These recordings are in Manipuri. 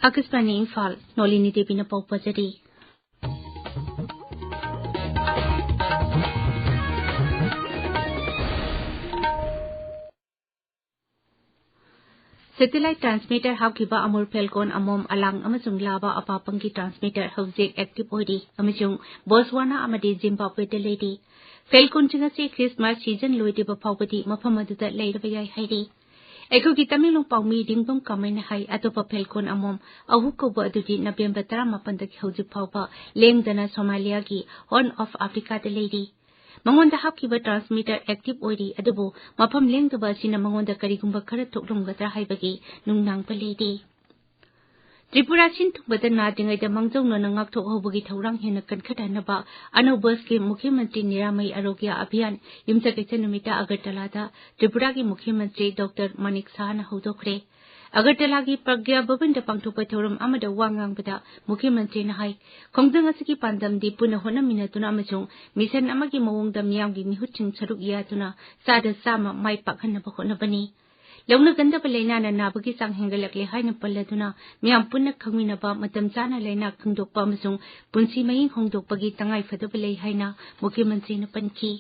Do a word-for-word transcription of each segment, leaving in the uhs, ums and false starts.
ꯑꯥꯀꯥꯁꯕꯥꯅꯤ ꯏꯝꯐꯥꯜ, ꯅꯣꯂꯤꯅꯤ ꯗꯦꯕꯤꯅ ꯄꯥꯎ ꯄꯥꯖꯔꯤ꯫ ꯁꯦꯇꯦꯂꯥꯏꯠ ꯇ꯭ꯔꯥꯟꯁꯃꯤꯇꯔ ꯍꯥꯞꯈꯤꯕ ꯑꯃꯨꯔ ꯐꯦꯜꯀꯣꯟ ꯑꯃꯣꯝ ꯑꯂꯥꯡ ꯑꯃꯁꯨꯡ ꯂꯥꯕ ꯑꯄꯥꯄꯪꯒꯤ ꯇ꯭ꯔꯥꯟꯁꯃꯤꯇꯔ ꯍꯧꯖꯤꯛ ꯑꯦꯛꯇꯤꯚ ꯑꯣꯏꯔꯤ ꯑꯃꯁꯨꯡ ꯕꯣꯠꯁꯋꯥꯅꯥ ꯑꯃꯗꯤ ꯖꯤꯝꯕꯥꯕ꯭ꯋꯦꯗ ꯂꯩꯔꯤ꯫ ꯐꯦꯜꯀꯣꯟꯁꯤꯡ ꯑꯁꯤ ꯈ꯭ꯔꯤꯁꯃꯥꯁ ꯁꯤꯖꯟ ꯂꯣꯏꯗ꯭ꯔꯤꯕ ꯐꯥꯎꯕꯗꯤ ꯃꯐꯝ ꯑꯗꯨꯗ ꯂꯩꯔꯕ ꯌꯥꯏ ꯍꯥꯏꯔꯤ꯫ ꯑꯩꯈꯣꯏꯒꯤ ꯇꯃꯦꯡꯂꯣꯡ ꯄꯥꯎꯃꯤ ꯔꯤꯡꯕꯝ ꯀꯃꯜꯅ ꯍꯥꯏ, ꯑꯇꯣꯞꯄ ꯐꯦꯜꯀꯣꯟ ꯑꯃꯣꯝ ꯑꯍꯨ ꯀꯧꯕ ꯑꯗꯨꯗꯤ ꯅꯕꯦꯝꯕꯔ ꯇꯔꯥꯃꯥꯄꯟꯗꯒꯤ ꯍꯧꯖꯤꯛ ꯐꯥꯎꯕ ꯂꯦꯡꯗꯅ ꯁꯣꯃꯥꯂꯤꯌꯥꯒꯤ ꯍꯣꯔꯟ ꯑꯣꯐ ꯑꯐ꯭ꯔꯤꯀꯥꯗ ꯂꯩꯔꯤ꯫ ꯃꯉꯣꯟꯗ ꯍꯥꯞꯈꯤꯕ ꯇ꯭ꯔꯥꯟꯁꯃꯤꯇꯔ ꯑꯦꯛꯇꯤꯚ ꯑꯣꯏꯔꯤ, ꯑꯗꯨꯕꯨ ꯃꯐꯝ ꯂꯦꯡꯗꯕ ꯑꯁꯤꯅ ꯃꯉꯣꯟꯗ ꯀꯔꯤꯒꯨꯝꯕ ꯈꯔ ꯊꯣꯛꯂꯝꯒꯗ꯭ꯔꯥ ꯍꯥꯏꯕꯒꯤ ꯅꯨꯡꯅꯥꯡꯕ ꯂꯩꯔꯤ꯫ ꯇ꯭ꯔꯤꯄꯨꯔꯥ ꯁꯤꯟ ꯊꯨꯡꯕꯗ ꯅꯥꯗ꯭ꯔꯤꯉꯩꯗ ꯃꯥꯡꯖꯧꯅꯅ ꯉꯥꯛꯊꯣꯛꯍꯧꯕꯒꯤ ꯊꯧꯔꯥꯡ ꯍꯦꯟꯅ ꯀꯟꯈꯠꯍꯟꯅꯕ ꯑꯅꯧꯕ ꯁ꯭ꯀꯤꯝ ꯃꯨꯈ꯭ꯌ ꯃꯟꯇ꯭ꯔꯤ ꯅꯤꯔꯥꯃꯌ ꯑꯔꯣꯒ꯭ꯌ ꯑꯚꯤꯌꯥꯟ ꯌꯨꯝꯁꯀꯩꯁ ꯅꯨꯃꯤꯠꯇ ꯑꯒꯔꯇꯂꯥꯗ ꯇ꯭ꯔꯤꯄꯨꯔꯥꯒꯤ ꯃꯨꯈ꯭ꯌ ꯃꯟꯇ꯭ꯔꯤ ꯗꯣꯛꯇꯔ ꯃꯥꯅꯤꯛ ꯁꯍꯥꯅ ꯍꯧꯗꯣꯛꯈ꯭ꯔꯦ꯫ ꯑꯒꯔꯇꯂꯥꯒꯤ ꯄ꯭ꯔꯒ꯭ꯌꯥ ꯚꯕꯟꯗ ꯄꯥꯡꯊꯣꯛꯄ ꯊꯧꯔꯝ ꯑꯃꯗ ꯋꯥ ꯉꯥꯡꯕꯗ ꯃꯨꯈ꯭ꯌ ꯃꯟꯇ꯭ꯔꯤꯅ ꯍꯥꯏ, ꯈꯣꯡꯖꯪ ꯑꯁꯤꯒꯤ ꯄꯥꯟꯗꯝꯗꯤ ꯄꯨꯟꯅ ꯍꯣꯠꯅꯃꯤꯟꯅꯗꯨꯅ ꯑꯃꯁꯨꯡ ꯃꯤꯁꯟ ꯑꯃꯒꯤ ꯃꯑꯣꯡꯗ ꯃꯤꯌꯥꯝꯒꯤ ꯃꯤꯍꯨꯠꯁꯤꯡ ꯁꯔꯨꯛ ꯌꯥꯗꯨꯅ ꯆꯥꯗ ꯆꯥꯝꯃ ꯃꯥꯏ ꯄꯥꯛꯍꯟꯅꯕ ꯍꯣꯠꯅꯕꯅꯤ꯫ ꯂꯧꯅꯒꯟꯗꯕ ꯂꯥꯏꯅꯥꯅ ꯅꯥꯕꯒꯤ ꯆꯥꯡ ꯍꯦꯟꯒꯠꯂꯛꯂꯦ ꯍꯥꯏꯅ ꯄꯜꯂꯗꯨꯅ ꯃꯤꯌꯥꯝ ꯄꯨꯟꯅ ꯈꯪꯃꯤꯟꯅꯕ, ꯃꯇꯝ ꯆꯥꯅ ꯂꯥꯏꯅꯥ ꯈꯪꯗꯣꯛꯄ ꯑꯃꯁꯨꯡ ꯄꯨꯟꯁꯤ ꯃꯍꯤꯡ ꯍꯣꯡꯗꯣꯛꯄꯒꯤ ꯇꯉꯥꯏꯐꯗꯕ ꯂꯩ ꯍꯥꯏꯅ ꯃꯨꯈ꯭ꯌ ꯃꯟꯇ꯭ꯔꯤꯅ ꯄꯟꯈꯤ꯫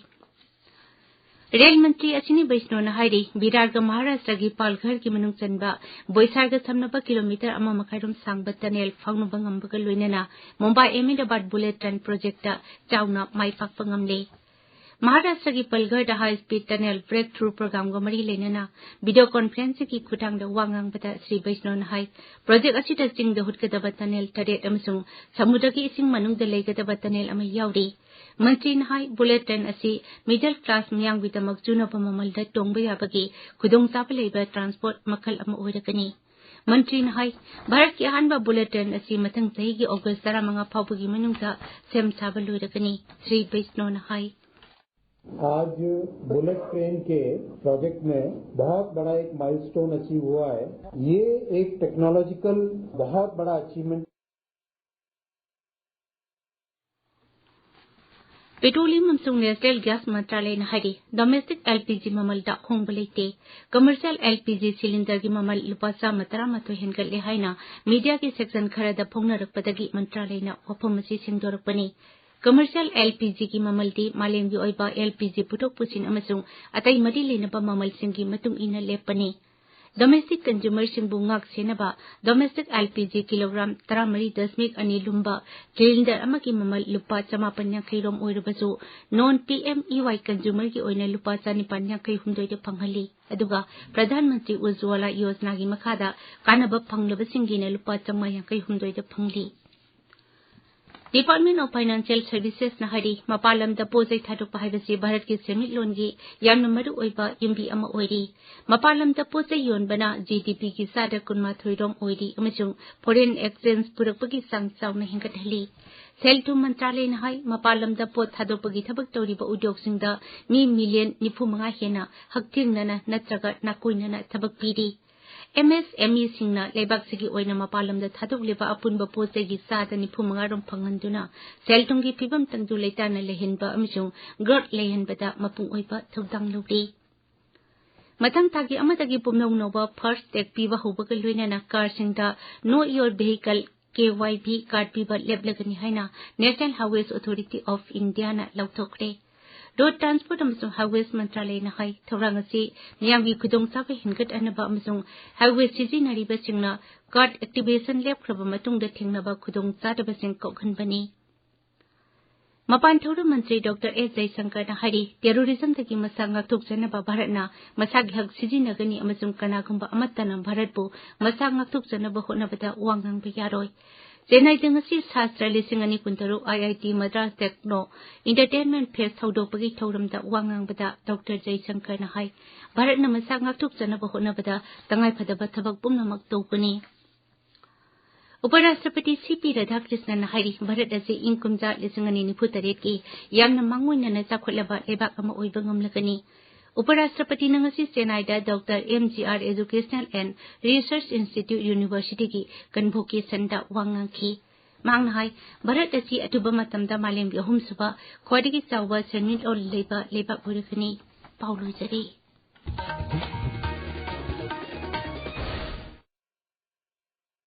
ꯔꯦꯜ ꯃꯟꯇ꯭ꯔꯤ ꯑꯁ꯭ꯋꯤꯅꯤ ꯕꯩꯁꯅꯣꯅ ꯍꯥꯏꯔꯤ, ꯕꯤꯔꯥꯔꯒ ꯃꯍꯥꯔꯥꯁꯇ꯭ꯔꯒꯤ ꯄꯥꯜꯘꯔꯒꯤ ꯃꯅꯨꯡ ꯆꯟꯕ ꯕꯣꯏꯁꯥꯔꯒ ꯁꯝꯅꯕ ꯀꯤꯂꯣꯃꯤꯇꯔ ꯑꯃ ꯃꯈꯥꯏꯔꯣꯝ ꯁꯥꯡꯕ ꯇꯅꯦꯜ ꯐꯥꯎꯅꯕ ꯉꯝꯕꯒ ꯂꯣꯏꯅꯅ Mumbai Ahmedabad bullet train project ꯆꯥꯎꯅ ꯃꯥꯏ ꯄꯥꯛꯄ ꯉꯝꯂꯦ꯫ ꯃꯍꯥꯔꯥꯁꯇ꯭ꯔꯒꯤ ꯄꯜꯘꯔꯗ ꯍꯥꯏ ꯁ꯭ꯄꯤꯗ ꯇꯅꯦꯜ ꯕ꯭ꯔꯦꯛ ꯊ꯭ꯔꯨ ꯄ꯭ꯔꯣꯒ꯭ꯔꯥꯝꯒ ꯃꯔꯤ ꯂꯩꯅꯅ ꯚꯤꯗꯤꯑꯣ ꯀꯣꯟꯐꯔꯦꯟꯁꯤꯡꯒꯤ ꯈꯨꯠꯊꯥꯡꯗ ꯋꯥ ꯉꯥꯡꯕꯗ ꯁ꯭ꯔꯤ ꯕꯩꯁꯅꯣꯅ ꯍꯥꯏ, ꯄ꯭ꯔꯣꯖꯦꯛ ꯑꯁꯤꯗ ꯆꯤꯡꯗ ꯍꯨꯠꯀꯗꯕ ꯇꯅꯦꯜ ꯇꯔꯦꯠ ꯑꯃꯁꯨꯡ ꯁꯃꯨꯗ꯭ꯔꯒꯤ ꯏꯁꯤꯡ ꯃꯅꯨꯡꯗ ꯂꯩꯒꯗꯕ ꯇꯅꯦꯜ ꯑꯃ ꯌꯥꯎꯔꯤ꯫ ꯃꯟꯇ꯭ꯔꯤꯅ ꯍꯥꯏ, ꯕꯨꯂꯦꯠ ꯇ꯭ꯔꯦꯟ ꯑꯁꯤ ꯃꯤꯗꯜ ꯀ꯭ꯂꯥꯁ ꯃꯤꯌꯥꯝꯒꯤꯗꯃꯛ ꯆꯨꯅꯕ ꯃꯃꯜꯗ ꯇꯣꯡꯕ ꯌꯥꯕꯒꯤ ꯈꯨꯗꯣꯡꯆꯥꯕ ꯂꯩꯕ ꯇ꯭ꯔꯥꯟꯁꯄꯣꯔꯠ ꯃꯈꯜ ꯑꯃ ꯑꯣꯏꯔꯒꯅꯤ꯫ ꯃꯟꯇ꯭ꯔꯤꯅ ꯍꯥꯏ, ꯚꯥꯔꯠꯀꯤ ꯑꯍꯥꯟꯕ ꯕꯨꯂꯦꯠ ꯇ꯭ꯔꯦꯟ ꯑꯁꯤ ꯃꯊꯪ ꯆꯍꯤꯒꯤ ꯑꯣꯒꯁ ꯇꯔꯥꯃꯉꯥ ꯐꯥꯎꯕꯒꯤ ꯃꯅꯨꯡꯗ ꯁꯦꯝ ꯁꯥꯕ ꯂꯣꯏꯔꯒꯅꯤ꯫ ꯁ꯭ꯔꯤ ꯕꯩꯁꯅꯣꯅ ꯍꯥꯏ꯫ आज बुलेट ट्रेन के प्रोजेक्ट में बहुत बड़ा एक माइलस्टोन अचीव हुआ है। ये एक टेक्नोलॉजिकल बहुत बड़ा अचीवमेंट। ꯄꯦꯇ꯭ꯔꯣꯂꯤꯌꯝ ꯑꯃꯁꯨꯡ ꯅꯦꯆꯔꯦꯜ ꯒ꯭ꯌꯥꯁ ꯃꯟꯇ꯭ꯔꯥꯂꯌꯅ ꯍꯥꯏꯔꯤ, ꯗꯣꯃꯦꯁꯇꯤꯛ ꯑꯦꯜ ꯄꯤ ꯖꯤ ꯃꯃꯜꯗ ꯑꯍꯣꯡꯕ ꯂꯩꯇꯦ꯫ ꯀꯃꯔꯁꯤꯌꯦꯜ ꯑꯦꯜ ꯄꯤ ꯖꯤ ꯁꯤꯂꯤꯟꯗꯔꯒꯤ ꯃꯃꯜ ꯂꯨꯄꯥ ꯆꯥꯝꯃ ꯇꯔꯥꯃꯥꯊꯣꯏ ꯍꯦꯟꯒꯠꯂꯦ ꯍꯥꯏꯅ ꯃꯤꯗꯤꯌꯥꯒꯤ ꯁꯦꯛꯁꯟ ꯈꯔꯗ ꯐꯣꯡꯅꯔꯛꯄꯗꯒꯤ ꯃꯟꯇ꯭ꯔꯥꯂꯌꯅ ꯋꯥꯐꯝ ꯑꯁꯤ ꯁꯦꯡꯗꯣꯔꯛꯄꯅꯤ꯫ ꯀꯃꯔꯁꯤꯌꯦꯜ ꯑꯦꯜ ꯄꯤ ꯖꯤꯒꯤ ꯃꯃꯜꯗꯤ ꯃꯥꯂꯦꯝꯒꯤ ꯑꯣꯏꯕ ꯑꯦꯜ ꯄꯤ ꯖꯤ ꯄꯨꯊꯣꯛ ꯄꯨꯁꯤꯟ ꯑꯃꯁꯨꯡ ꯑꯇꯩ ꯃꯔꯤ ꯂꯩꯅꯕ ꯃꯃꯜꯁꯤꯡꯒꯤ ꯃꯇꯨꯡ ꯏꯟꯅ ꯂꯦꯞꯄꯅꯤ꯫ ꯗꯣꯃꯦꯁꯇꯤꯛ ꯀꯟꯖꯨꯃꯔꯁꯤꯡꯕꯨ ꯉꯥꯛ ꯁꯦꯟꯅꯕ domestic L P G kilogram ꯇꯔꯥꯃꯔꯤ ꯗꯁꯃꯤꯛ ꯑꯅꯤ ꯂꯨꯝꯕ ꯁꯤꯂꯤꯟꯗꯔ ꯑꯃꯒꯤ ꯃꯃꯜ ꯂꯨꯄꯥ ꯆꯃꯥꯄꯟ ꯌꯥꯡꯈꯩ ꯔꯣꯝ ꯑꯣꯏꯔꯕꯁꯨ, ꯅꯣꯟ ꯄꯤ ꯑꯦꯝ ꯏ ꯋꯥꯏ ꯀꯟꯖꯨꯃꯔꯒꯤ ꯑꯣꯏꯅ ꯂꯨꯄꯥ ꯆꯅꯤꯄꯥꯟ ꯌꯥꯡꯈꯩ ꯍꯨꯝꯗꯣꯏꯗ ꯐꯪꯍꯜꯂꯤ꯫ ꯑꯗꯨꯒ ꯄ꯭ꯔꯙꯥꯟ ꯃꯟꯇ꯭ꯔꯤ ꯎꯖ꯭ꯋꯥꯂꯥ ꯌꯣꯖꯅꯥꯒꯤ ꯃꯈꯥꯗ ꯀꯥꯟꯅꯕ ꯐꯪꯂꯕꯁꯤꯡꯒꯤꯅ ꯂꯨꯄꯥ ꯆꯥꯝꯃꯉꯥ ꯌꯥꯡꯈꯩ ꯍꯨꯝꯗꯣꯏꯗ ꯐꯪꯂꯤ꯫ Department of Financial Servicesꯅ ꯍꯥꯏꯔꯤ, ꯃꯄꯥꯟ ꯂꯝꯗ ꯄꯣꯠ ꯆꯩ ꯊꯥꯗꯣꯛꯄ ꯍꯥꯏꯕꯁꯤ ꯚꯥꯔꯠꯀꯤ ꯁꯦꯟꯃꯤꯠꯂꯣꯟꯒꯤ ꯌꯥꯝꯅ ꯃꯔꯨ ꯑꯣꯏꯕ ꯌꯨꯝꯕꯤ ꯑꯃ ꯑꯣꯏꯔꯤ꯫ ꯃꯄꯥꯟ ꯂꯝꯗ ꯄꯣꯠ ꯆꯩ ꯌꯣꯟꯕꯅ ꯖꯤ ꯗꯤ ꯄꯤꯒꯤ ꯆꯥꯗ ꯀꯨꯟꯃꯥꯊꯣꯏ ꯔꯣꯝ ꯑꯣꯏꯔꯤ ꯑꯃꯁꯨꯡ foreign exchange ꯄꯨꯔꯛꯄꯒꯤ ꯆꯥꯡ ꯆꯥꯎꯅ ꯍꯦꯟꯒꯠꯍꯜꯂꯤ꯫ ꯁꯦꯜ ꯊꯨꯝ ꯃꯟꯇ꯭ꯔꯥꯂꯌꯅ ꯍꯥꯏ, ꯃꯄꯥꯟ ꯂꯝꯗ ꯄꯣꯠ ꯊꯥꯗꯣꯛꯄꯒꯤ ꯊꯕꯛ ꯇꯧꯔꯤꯕ ꯎꯗ꯭ꯌꯣꯒꯁꯤꯡꯗ ꯃꯤ ꯃꯤꯂꯤꯌꯟ ꯅꯤꯐꯨ ꯃꯉꯥ ꯍꯦꯟꯅ ꯍꯛꯊꯦꯡꯅꯅ ꯅꯠꯇ꯭ꯔꯒ ꯅꯥꯀꯣꯏꯅꯅ ꯊꯕꯛ ꯄꯤꯔꯤ꯫ ꯑꯦꯝ ꯑꯦꯁ ꯑꯦꯝ ꯏꯁꯤꯡꯅ ꯂꯩꯕꯥꯛꯁꯤꯒꯤ ꯑꯣꯏꯅ ꯃꯄꯥꯟ ꯂꯝꯗ ꯊꯥꯗꯣꯛꯂꯤꯕ ꯑꯄꯨꯟꯕ ꯄꯣꯠ ꯆꯩꯒꯤ ꯆꯥꯗ ꯅꯤꯐꯨ ꯃꯉꯥ ꯔꯣꯝ ꯐꯪꯍꯟꯗꯨꯅ ꯁꯦꯜ ꯊꯨꯝꯒꯤ ꯐꯤꯕꯝ ꯇꯪꯗꯨ ꯂꯩꯇꯥꯅ ꯂꯩꯍꯟꯕ ꯑꯃꯁꯨꯡ growth ꯂꯩꯍꯟꯕꯗ ꯃꯄꯨꯡ ꯑꯣꯏꯕ ꯊꯧꯗꯥꯡ ꯂꯧꯔꯤ꯫ ꯃꯊꯪ ꯊꯥꯒꯤ ꯑꯃꯗꯒꯤ ꯄꯨꯝꯅꯧ ꯅꯧꯕ ꯐꯥꯁꯇꯦꯒ ꯄꯤꯕ ꯍꯧꯕꯒ ꯂꯣꯏꯅꯅ ꯀꯥꯔꯁꯤꯡꯗ Know Your Vehicle K Y V card ꯄꯤꯕ ꯂꯦꯞꯂꯒꯅꯤ ꯍꯥꯏꯅ National Highways Authority of Indiaꯅ ꯂꯥꯎꯊꯣꯛꯈ꯭ꯔꯦ꯫ ꯔꯣꯗ ꯇ꯭ꯔꯥꯟꯁꯄꯣꯔꯠ ꯑꯃꯁꯨꯡ ꯍꯥꯏꯋꯦꯁ ꯃꯟꯇ꯭ꯔꯥꯂꯌꯅ ꯍꯥꯏ, ꯊꯧꯔꯥꯡ ꯑꯁꯤ ꯃꯤꯌꯥꯝꯒꯤ ꯈꯨꯗꯣꯡꯆꯥꯕ ꯍꯦꯟꯒꯠꯍꯟꯅꯕ ꯑꯃꯁꯨꯡ ꯍꯥꯏꯋꯦ ꯁꯤꯖꯤꯟꯅꯔꯤꯕꯁꯤꯡꯅ ꯀꯥꯔꯗ ꯑꯦꯛꯇꯤꯚꯦꯁꯟ ꯂꯦꯞꯈ꯭ꯔꯕ ꯃꯇꯨꯡꯗ ꯊꯦꯡꯅꯕ ꯈꯨꯗꯣꯡꯆꯥꯗꯕꯁꯤꯡ ꯀꯣꯛꯍꯟꯕꯅꯤ꯫ ꯃꯄꯥꯟ ꯊꯧꯔꯝ ꯃꯟꯇ꯭ꯔꯤ ꯗꯣꯛꯇꯔ ꯑꯦꯁ ꯖꯌꯁꯪꯀꯔꯅ ꯍꯥꯏꯔꯤ, ꯇꯦꯔꯣꯔꯤꯖꯝꯗꯒꯤ ꯃꯁꯥ ꯉꯥꯛꯊꯣꯛꯆꯅꯕ ꯚꯥꯔꯠꯅ ꯃꯁꯥꯒꯤ ꯍꯛ ꯁꯤꯖꯤꯟꯅꯒꯅꯤ ꯑꯃꯁꯨꯡ ꯀꯅꯥꯒꯨꯝꯕ ꯑꯃꯠꯇꯅ ꯚꯥꯔꯠꯄꯨ ꯃꯁꯥ ꯉꯥꯛꯊꯣꯛꯆꯅꯕ ꯍꯣꯠꯅꯕꯗ ꯋꯥ ꯉꯥꯡꯕ ꯌꯥꯔꯣꯏ꯫ ꯆꯦꯟꯅꯥꯏꯗ ꯉꯁꯤ ꯁꯥꯁꯇ꯭ꯔ ꯂꯤꯁꯤꯡ ꯑꯅꯤ ꯀꯨꯟꯇꯔꯨꯛ ꯑꯥꯏ ꯑꯥꯏ ꯇꯤ ꯃꯗ꯭ꯔꯥꯁ ꯇꯦꯛꯅꯣ ꯏꯟꯇꯔꯇꯦꯟꯃꯦꯟ ꯐꯦꯁ ꯍꯧꯗꯣꯛꯄꯒꯤ ꯊꯧꯔꯝꯗ ꯋꯥ ꯉꯥꯡꯕꯗ ꯗꯣꯛꯇꯔ ꯖꯌꯁꯪꯀꯔꯅ ꯍꯥꯏ, ꯚꯥꯔꯠꯅ ꯃꯁꯥ ꯉꯥꯛꯊꯣꯛꯆꯅꯕ ꯍꯣꯠꯅꯕꯗ ꯇꯉꯥꯏꯐꯗꯕ ꯊꯕꯛ ꯄꯨꯝꯅꯃꯛ ꯇꯧꯒꯅꯤ꯫ ꯎꯄꯔꯥꯁꯇ꯭ꯔꯄꯇꯤ ꯁꯤ ꯄꯤ ꯔꯥꯙꯥꯀ꯭ꯔꯤꯁꯅꯟꯅ ꯍꯥꯏꯔꯤ, ꯚꯥꯔꯠ ꯑꯁꯤ ꯏꯪ ꯀꯨꯝꯖꯥ ꯂꯤꯁꯤꯡ ꯑꯅꯤ ꯅꯤꯐꯨ ꯇꯔꯦꯠꯀꯤ ꯌꯥꯝꯅ ꯃꯥꯡꯑꯣꯏꯅꯅ ꯆꯥꯎꯈꯠꯂꯕ ꯂꯩꯕꯥꯛ ꯑꯃ ꯑꯣꯏꯕ ꯉꯝꯂꯒꯅꯤ꯫ ꯎꯄꯔꯥꯁꯇ꯭ꯔꯄꯇꯤꯅ ꯉꯁꯤ ꯆꯦꯟꯅꯥꯏꯗ doctor M G R Educational and Research Institute Universityꯒꯤ ꯀꯟꯚꯣꯀꯦꯁꯟꯗ ꯋꯥ ꯉꯥꯡꯈꯤ꯫ ꯃꯍꯥꯛꯅ ꯍꯥꯏ, ꯚꯥꯔꯠ ꯑꯁꯤ ꯑꯊꯨꯕ ꯃꯇꯝꯗ ꯃꯥꯂꯦꯝꯒꯤ ꯑꯍꯨꯝꯁꯨꯕ ꯈ꯭ꯋꯥꯏꯗꯒꯤ ꯆꯥꯎꯕ ꯁꯦꯟꯃꯤꯠꯂꯣꯟ ꯂꯩꯕ ꯂꯩꯕꯥꯛ ꯑꯣꯏꯔꯛꯀꯅꯤ꯫ ꯄꯥꯎ ꯂꯣꯏꯖꯔꯦ꯫